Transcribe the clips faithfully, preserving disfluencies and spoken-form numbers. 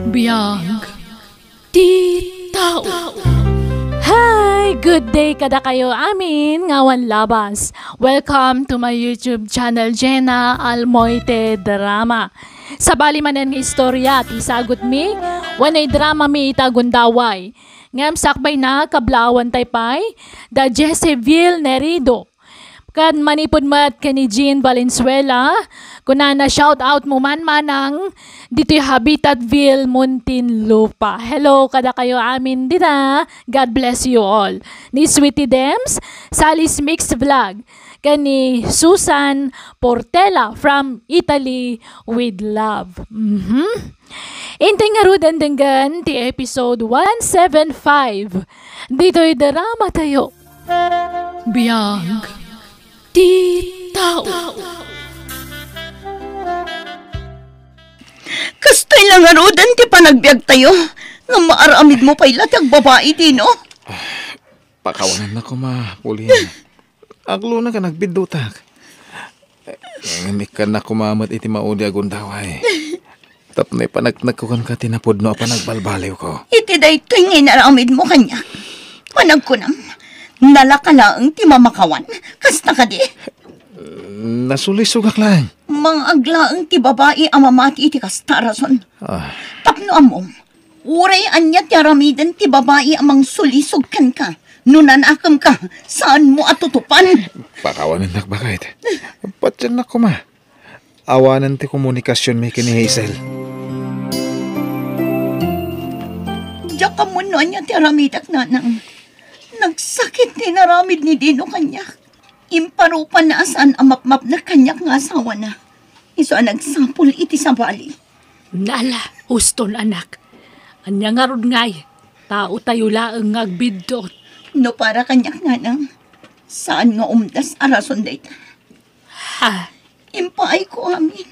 Biag ti tao. Hi! Good day kadakayo amin nga awan labas. Welcome to my YouTube channel, Jenna Almoite Drama. Sabali manen nga istorya ti isagutmi, wenno idramami ita gundaway. Ngem sakbayna, kablaawan tay pay da Jezebel Nerido. Ken manipud met ken ni Jean Valenzuela, kunana, "Shout out mo man, manang, ditoy Habitatville, Muntinlupa." Hello kadakayo amin dita. God bless you all. Ni Sweetie Dems, Sally's Mix Vlog, ken ni Susan Portela from Italy with love. Mhm. Intay ngaruden denggen ti episode one seven five. Ditoy drama tayo. Biag ti tao. Kastoy la ngaruden ti panagbiagtayo. Ngem maaramidmo pay la ti agbabai, Dino. Pakawanennak koma, Pauline. Aglona ka, nagbiddutak. Ngem ikkannak koma met iti maudi a gundaway. Tapno ipaneknekko kenka ti napudno a panagbalbaliwko. Iti daytoy nga inaramidmo kaniak, panagkunam, nalaka laeng ti mamakawan. Kasta kadi? Nasulisogak laeng. Mangaglaeng ti babai a mamati iti kasta a rason. Ah. Tapno ammom, uray ania ti aramiden ti babai a mangsulisog kenka, no nanakemka, saanmo a tutupan. Pakawanennak, baket. Patiennak koma. Awanen ti komunikasionmi ken ni Hazel. Diak ammo no ania ti aramidek, nanang. Nagsakit ti inaramid ni Dino kaniak. Imparupanna a saan a mapmapnek kaniak nga asawana. Isu a nagsapul iti sabali. Nala, uston, anak. Ania ngarud ngay? Taotayo laeng nga agbiddut. No para kaniak, nanang, saan nga umdas a rason dayta. Ha? Impaayko amin.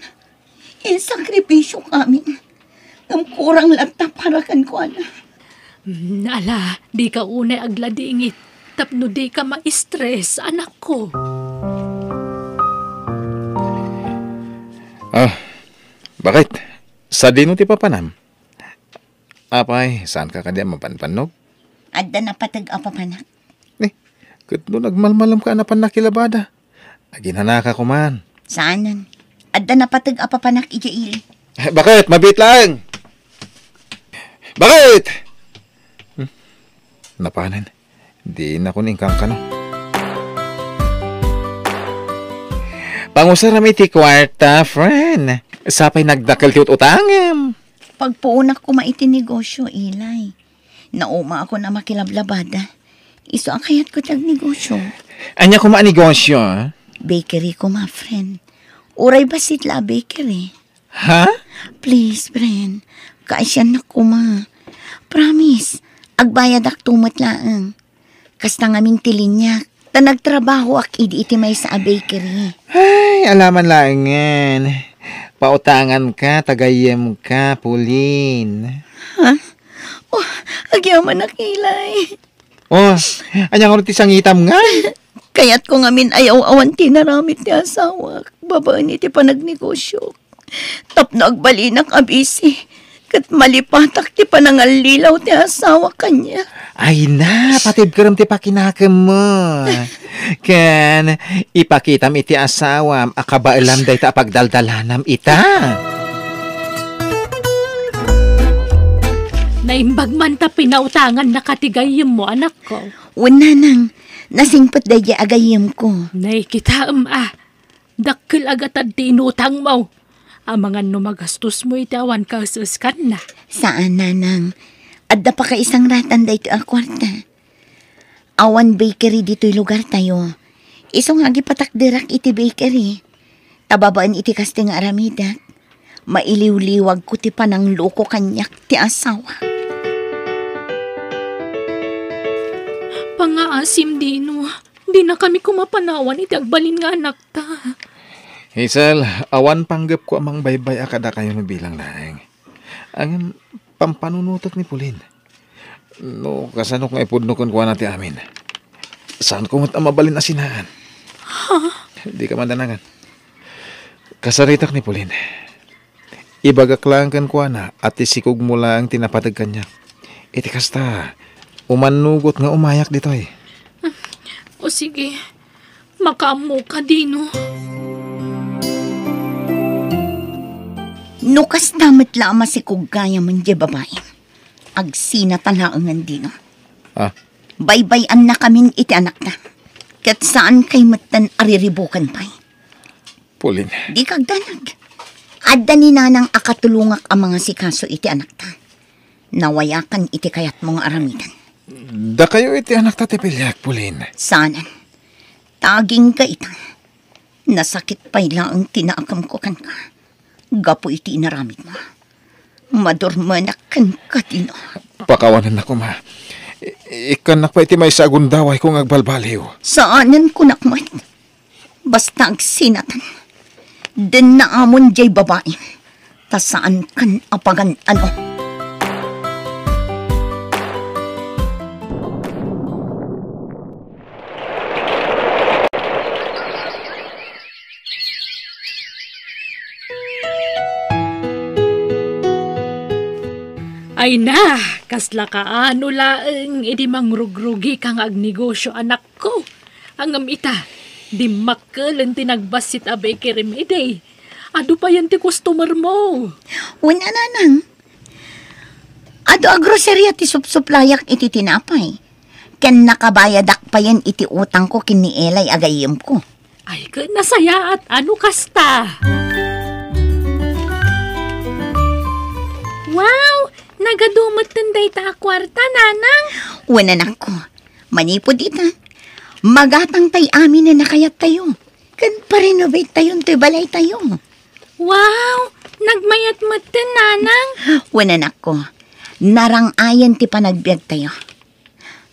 Insakripisiok amin. Ngem kurang latta para kenkuana. Mm, ala, dika unay agladingit tapno dika ma-stress, anakko. Ah, baket? Sadino ti papanam? Apay, saanka kadi a mapanpannog? Adda napateg a papanak. Ni, ket no nagmalmalemka a napan nakilabada, aginanaka koman. Saanen. Adda napateg a papanak idiay ili. Eh, baket? Mabiit laeng. Baket? Hmm? Napanen. Dinakon inkankano. Pangusaram iti kuarta, friend. Sapay nagdakkel ti ut-utangem. Pagpuonak koma iti negosyo, Eli. Naumaakon a makilablabada. Isu a kayatko ti agnegosyo. Ania koma a negosyo, a? Bakery koma, friend. Uray bassit la a bakery. Ha? Please, friend. Kaasiannak koma. Promise, agbayadakto met laeng. Kasta ngamin ti liniak, ta nagtrabahoak idi iti maysa a bakery. Ay, alaman laengen. Pautanganka ta gayyemka, Pauline. Ha? Oh, agyamanak, Eli. Oh, ania ngarud ti sangitam ngay? Kayatko ngamin a yaw-awan ti inaramid ti asawak babaen iti panagnegosyok. Tapno agbalinak a busy, ket malipatak ti panangallilaw ti asawak kaniak. Ay na, patibkerem ti pakinakemmo. Ken ipakitam iti asawam a kabaelam dayta a pagdaldalanam ita. Naimbag man ta pinautangannaka ti gayyemmo, anakko. Wen, nanang, nasingpet daydiay a gayyemko. Nay, kitaem a. Dakkel a gatad ti inutangmo. Amangan no magastosmo iti awan kaes-eskanna. Saan, nanang. Adda pakaisangratan daytoy a kuarta. Awan bakery ditoy lugartayo. Isu nga agipatakderak iti bakery. Ta babaen iti kastoy nga aramidek, mailiwliwagko ti panangloko kaniak ti asawa. Pangngaasim, Dino. Dinakami koma panawan iti agbalin nga anakta. Hazel, awan panggepko a mangbaybay-a kadakayo no bilang laeng. Ngem pampanunotek ni Pauline. No kasano nga ipudno kenkuana ti amin, saanko met a mabalin a sinaan. Ha? Dika mandanangan. Kasaritak ni Pauline. Ibagak laeng kenkuana a ti sikogmo laeng ti napateg kaniak. Iti kasta, umannugot nga umayak ditoy. O sige, makaammoka, Dino. No kasta met la a masikog gayam diay babai, agsinata laengen, Dino. Ah? Baybay-annakamin iti anakta. Ket saankay metten a riribuken pay. Pauline. Dika agdanag. Adda ni Nanang a katulongak a mangasikaso iti anakta. Nawayakan iti kayatmo nga aramiden. Dakayo iti anakta ti piliak, Pauline. Saanen. Tagingga ita. Nasakit pay laeng ti naakemko kenka gapu iti inaramidmo. Madurmenak kenka, Dino. Pakawanennak koma. I-, ikkannak pay iti maysa a gundawayko nga agbalbaliw. Saanen, kunak met. Basta agsinatan. Denna amon diay babai. Ta saankan a pagan-ano. Ay na, kasla kaano laeng idi mangrugrugika nga agnegosio, anakko. Ngem ita, dimmakkel ti nagbassit a bakery idi. Adu payen ti customermo. Wen a, Nanang. Adu a groceria ti supsuplayak iti tinapay. Ken nakabayadak payen iti utangko ken ni Eli a gayyemko. Ay, ket nasayaat a no kasta. Wow! Nagadu metten dayta a kuarta, Nanang? Wen, anakko. Manipud ita, magatangtay aminen a kayattayo. Ken pa-renovate tayon toy balaytayo. Wow! Nagmayat metten, Nanang? Wen, anakko. Narang-ayen ti panagbiagtayo.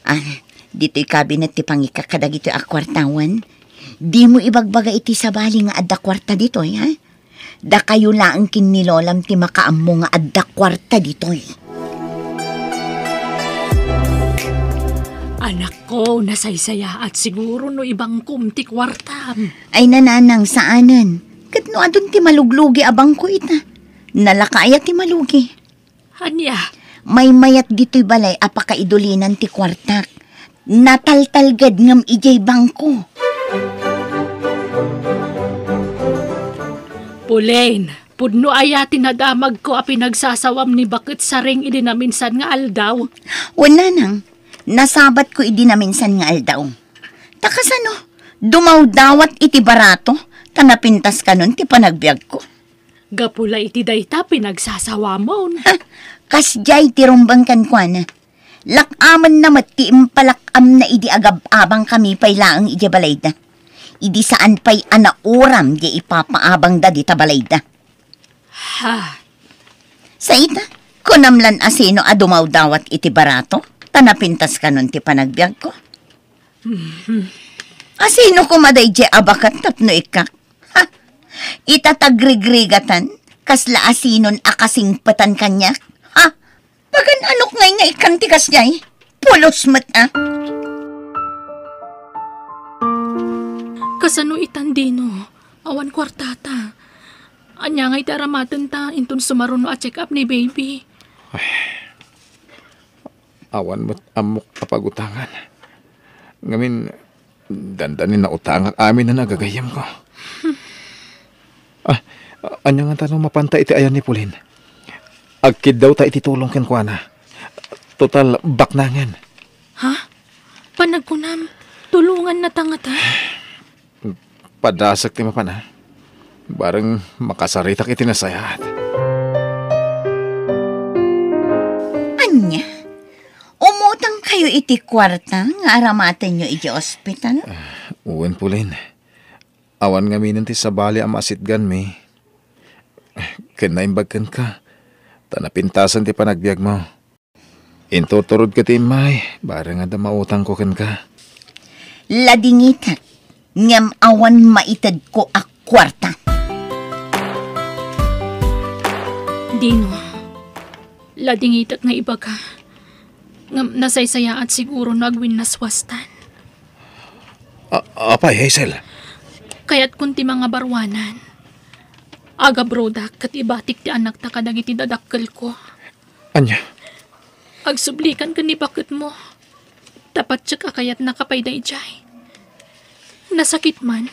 Ah, ditoy kabinet ti pangikak kadagitoy a kuarta wen. Dimo ibagbaga iti sabali nga adda kuarta ditoy, ha? Dakayo laeng ken ni Lolam ti makaammo nga adda kuarta ditoy. Anakko, nasaysayaat siguro no ibangkom ti kuartam. Ay, Nanang, saanen. Ket no adun ti maluglugi a bangko ita, nalaka aya ti malugi. Ania? Maymayat ditoy balay a pakaidulinan ti kuartak. Nataltalged ngem idiay bangko. Pauline, pudno aya ti nadamagko a pinagsasawam ni Baket Saring idi naminsan nga aldaw? Wen, Nanang, nasabatko idi naminsan nga aldaw. Ta kasano, dumawdawat iti barato, ta napintas kanon ti panagbiagko. Gapu la iti dayta pinagsasawamon. Ha, kasdiay ti rumbeng kenkuana. Lak-amenna met ti impalak-amna idi agab-abangkami pay laeng idiay balayda. Idi saan pay a nauram diay ipapaabangda dita balayda. Ha? Sa ita, kunam lan asino a dumawdawat iti barato, ta napintas kanon ti panagbiagko. Mhm. Asino koma daydiay a baket tapno ikkak? Ha? Ita tagrigrigatan, kasla asinon a kasingpetan kaniak? Ha? Pagan-anok ngay nga ikkan ti kasdiay? Pulos met a. Kasano itan, Dino? Awan kuartata. Ania ngay ti aramatenta inton sumaruno a check-up ni baby? Ay, awan met ammok a pagutangan. Ngamin, dandani nautangak amin a nagagayyemko. Ah, ania ngata no mapanta iti ayan ni Pauline? Agkiddawta iti tulong kenkuana. Total, baknangen. Ha? Panagkunam, tulongannata ngata? Padasek ti mapan, a. Bareng makasaritak iti nasayaat. Ania? Umutangkayo iti kuarta nga aramatenyo iti ospital? Ah, wen, Pauline. Awan ngaminen ti sabali a maasitganmi. Ken naimbag kenka, ta napintasen ti panagbiagmo. Inturturodko ti immay, bareng adda mautangko kenka. Ladingitek, ngem awan maitedko a kuarta. Dino, ladingitek nga ibaga. Ngem nasaysayaat siguro no agwinnaswastan. A-, apay, Hazel? Kayatkon ti mangabaruanan. Agabrodak ket ibatik ti anakta kadagiti dadakkelko. Ania? Agsublikan ken ni baketmo. Ta patiek a kayatnaka pay daydiay. Nasakit man,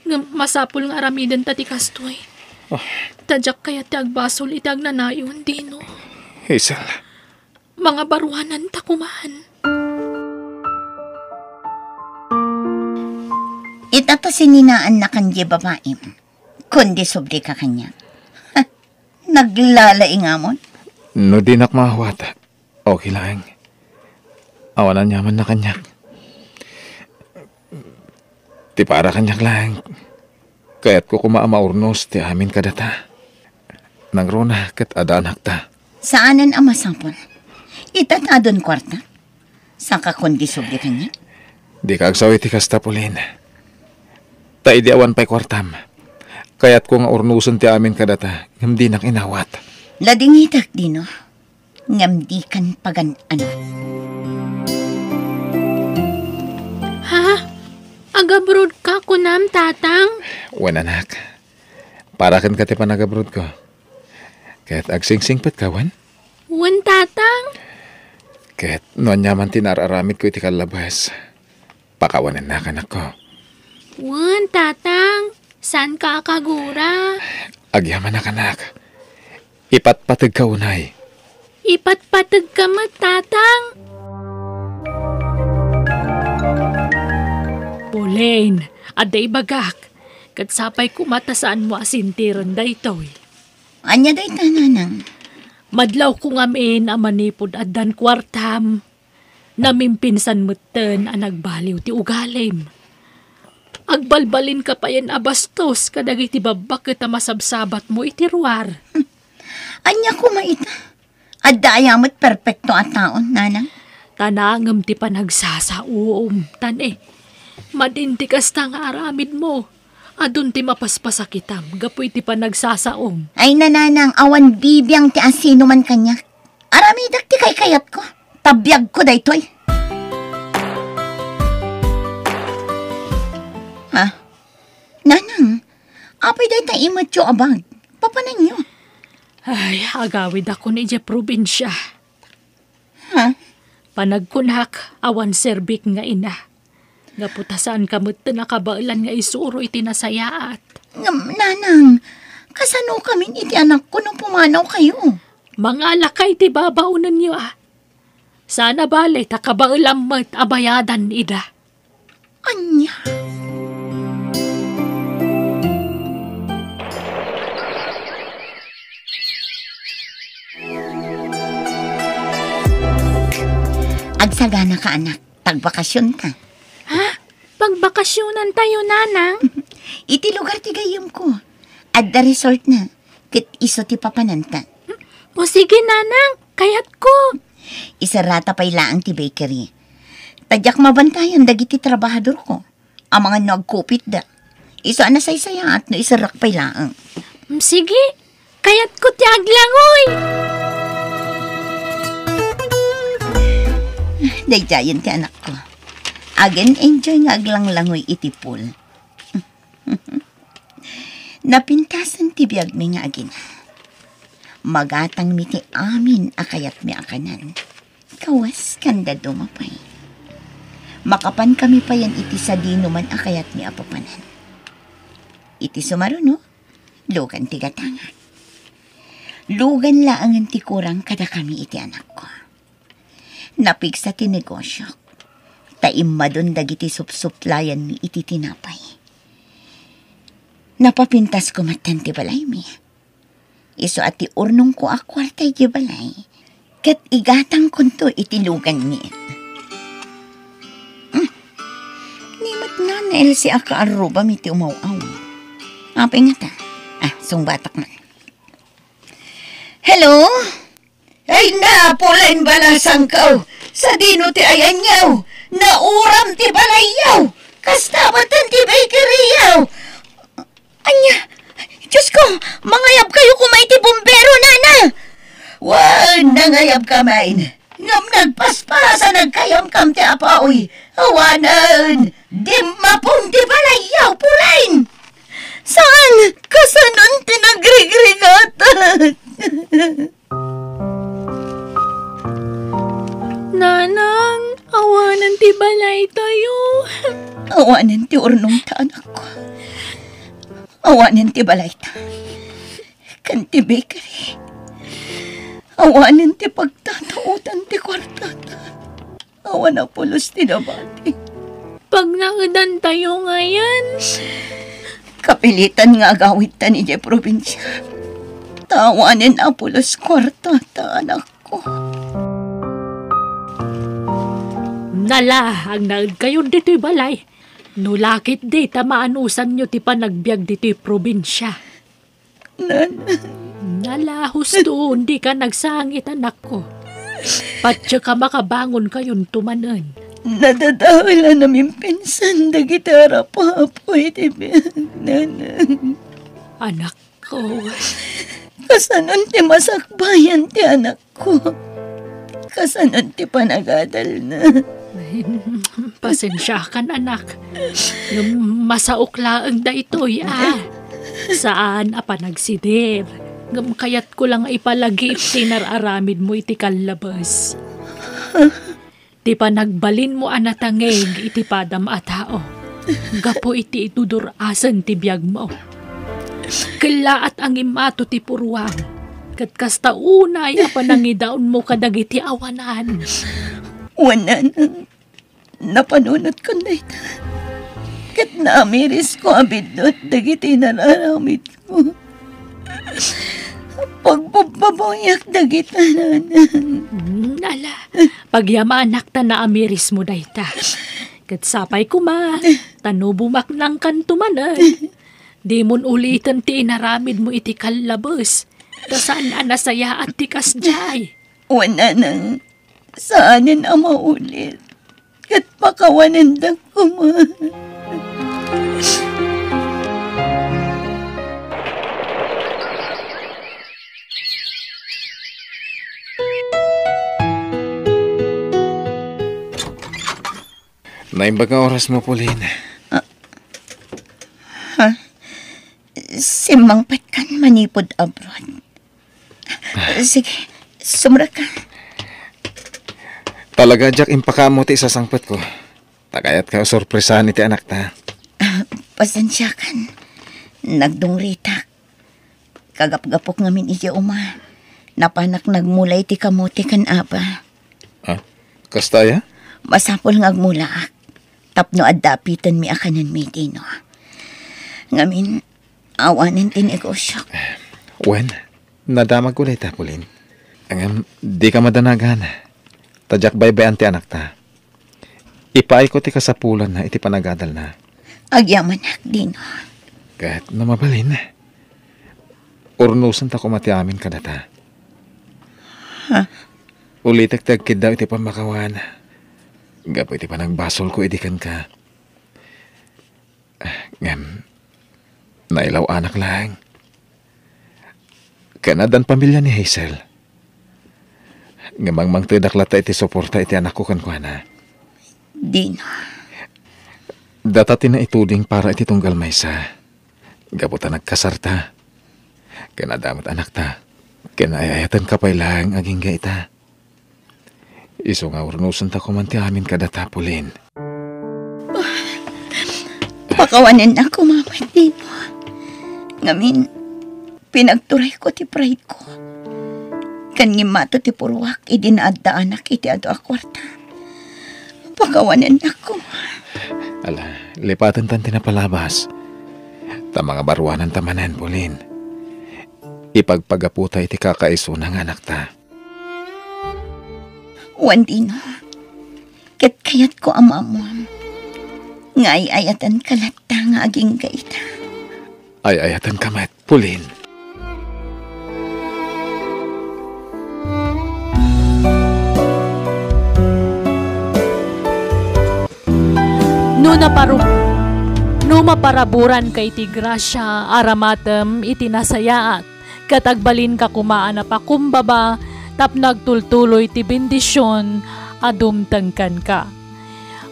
ngem masapul nga aramidenta ti kastoy. Ah. Ta diak kayat ti agbasol iti agnanayon, Dino. Hazel. Mangabaruananta koman. Ita ta sininaannakan diay babaim. Kundi sublika kaniak. Naglalaingamon? No dinak maawat, okay laeng. Awan aniamanna kaniak. Ti para kaniak laeng, kayatko koma a maurnos ti amin kadata. Nangruna ket adda anakta. Saanen a masapul. Ita ta adun kuarta. Saka kundi subli kaniak? Dika agsaw iti kasta, Pauline. Ta idi awan pay kuartam, kayatko nga urnosen ti amin kadata, ngem dinak inawat. Ladingitek, Dino. Ngem dikan pagan-anon. Ha? Agabrodka kunam, Tatang? Wen, anak. Para kenka ti panagabrodko. Ket agsingsingpetka, wen? Wen, Tatang. Ket no aniaman ti naar-aramidko iti kallabas, pakawanennak, anakko. Wen, Tatang. Saanka a kagura? Agyamanak, anak. Ipatpategka unay. Ipatpategka met, Tatang. Pauline, adda ibagak, ket sapay koma ta saanmo a sintiren daytoy. Ania dayta, Nanang? Madlawko ngamin a manipud addan kuartam, namimpinsan metten a nagbaliw ti ugalim. Agbalbalinka payen a bastos kadagiti babbaket a masabsabatmo iti ruar. Ania koma ita? Adda aya met perpekto a taon, Nanang? Ta naangem ti panagsasaom, tan, eh, madin ti kasta nga aramidmo. Adun ti mapaspasakitam gapu iti panagsasaom. Ay, Nanang, awan bibiang ti asinoman kaniak. Aramidek ti kaykayatko. Ta biagko daytoy. Ha? Nanang, apay dayta imetyo a bag? Papananyo? Ay, agawidakon idiay probinsia. Ha? Panagkunak, awan serbik nga ina. Gapu ta saanka metten a kabaelan nga isuro iti nasayaat. Ngem, Nanang, kasanokamin iti anakko no pumanawkayo? Mangalaka iti babaonenyo, a. Saan a bale ta kabaelam met a bayadan ida. Ania? Agsaganaka, anak. Pagbakasionta. Ha? Pagbakasionantayo, Nanang? Iti lugar ti gayyemko. Adda resortna. Ket isu ti papananta. O sige, Nanang. Kayatko. Iserrata pay laeng ti bakery. Ta diak mabantayan dagiti trabahadorko. Amangan no agkupitda. Isu a nasaysayaat no iserrak pay laeng. Mm, sige, kayatko ti aglangoy. Daydiayen ti anakko. Agen-enjoy nga aglanglangoy iti pool. Napintasen ti biagmi nga agina. Magatangmi ti amin a kayatmi a kanan. Kawas kan dadduma pay. Makapankami payen iti sadinoman a kayatmi a papanan. Iti sumaruno, lugan ti gatangak. Lugan laengen ti kurang kadakami iti anakko. Napigsa ti negosiok, ta immadon dagiti supsuplayanmi iti tinapay. Napapintasko metten ti balaymi. Isu a ti urnongko a kuarta idiay balay, ket igatangkonto iti luganmi. Hmm. Ni met Nana Elsie a kaarrubam iti umaw-aw. Apay ngata? Ah, sungbatak man. Hello? Ay, Pauline, balasangko. Sadino ti ayanyo? Nauram ti balayyo. Kasta met ti bakeryo. Ania? Diosko, mangayabkayo koma iti bumbero, Nana! Wen, nangayabkami. Ngem nagpaspasanagkayam kam ti apuy. Awanen, dimmapon ti balayyo, Pauline! Saan? Kasanon ti nagrigrigatak? Nanang, awanen ti balaytayo. Awanen ti urnongta, anakko. Awanen ti balayta. Ken ti bakery. Awanen ti pagtataotan ti kuartata. Awan a pulos ti nabati. Pagnaedantayo ngayen. Kapilitan nga agawidtan idiay probinsia. Ta awanen a pulos kuartata, anakko. Nala, agnaedkayon ditoy balay. No la ketdi ta maanusanyo ti panagbiag ditoy probinsia. Nanang. Nala, husto, dika nagsangit, anakko. Patiek a makabangon kayonto manen. Nadadael a namimpinsan dagiti arapapo iti biag, Nanang. Anakko. Kasanon ti masakbayan ti anak ko. Kasanon ti panagadalna? Ay, pasensiakan, anak. Ngem masaok laeng daytoy, a. Saan a panagsider. Ngem kayatko la nga ipalagip ti inar-aramidmo iti kallabes. Ti panagbalinmo a natangig iti padam a tao gapu iti idudur-asen ti biagmo. Kellaat a ngimmato ti purruam, ket kasta unay a panangidaonmo kadagiti awanan. Wen, Nanang, napanunotkon dayta, ket naamirisko a biddut dagiti inar-aramidko. Pagbabbabawiak dagita, Nanang. Mm, ala, pagyamanak ta naamirismo dayta. Ket sapay koma, ta no bumaknangkanto manen, dimon uliten ti inaramidmo iti kallabes, ta saan a nasayaat ti kasdiay. Wen, Nanang, saanen a maulit. Ket pakawanendak koma. Naimbag nga orasmo, Pauline. Ah. Ha? Simmangpetkan manipud abroad. Sige, sumrekka. Talaga, diak impakaammo ti isasangpetko. Ta kayatka a sorpresaen iti anakta. Ah, pasensiakan. Nagdungritak. Kagapgapok ngamin idiay uma, napanak nagmula iti kamote ken aba. Ah, kasta aya? Masapul nga agmulaak tapno adda apitenmi a kanenmi, Dino. Ngamin, awanen ti negosiok. Wen, nadamagko dayta, Pauline. Ngem, dika madanagan. Ta diak baybay-an ti anakta. Ipaayko ti kasapulanna iti panagadalna. Agyamanak, Dino. Ket no mabalin, urnosenta koma ti amin kadata. Ha? Ulitek ti agkiddaw iti pammakawan gapu iti panagbasolko idi kenka. Ngem, nailaw-anak laeng. Ken addan pamilia ni Hazel. Ngem mangmangtedak latta iti suporta iti anakko kenkuana. Dina. Data ti naituding para iti tunggal maysa. Gapu ta nagkasarta. Ken adda met anakta. Ken ay-ayatenka pay laeng agingga ita. Isu nga urnosenta koman ti amin kadata, Pauline. Pakawanennak koma met, Dino. Ngamin, pinagturayko ti pride ko. Ken ngimmato ti purruak idi naaddaanak iti adu a kuarta. Pakawanennak koma. Ala, lipatentan ti napalabas. Ta mangabaruananta manen, Pauline. Ipagpagaputa iti kakaisuna nga anakta. Wen, Dino, ket kayatko a maamuam nga ay-ayatenka latta nga agingga ita. Ay-ayatenka met, Pauline. No naparu-, no maparaburanka iti grasia, aramatem iti nasayaat, ket agbalinka koma a napakumbaba tapno agtultuloy ti bendision a dumteng kenka.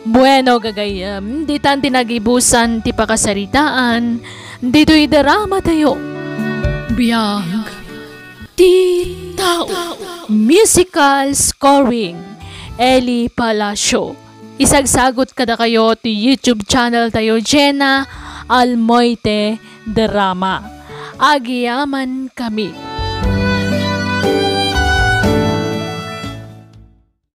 Bueno, gagayyem, ditan ti nagibusan ti pakasaritaan ditoy drama tayo. Biag ti tao. Musical scoring, Eli Palacio. Isagsagot kadakayo ti YouTube channel tayo, Jenna Almoite Drama. Agiyaman kami.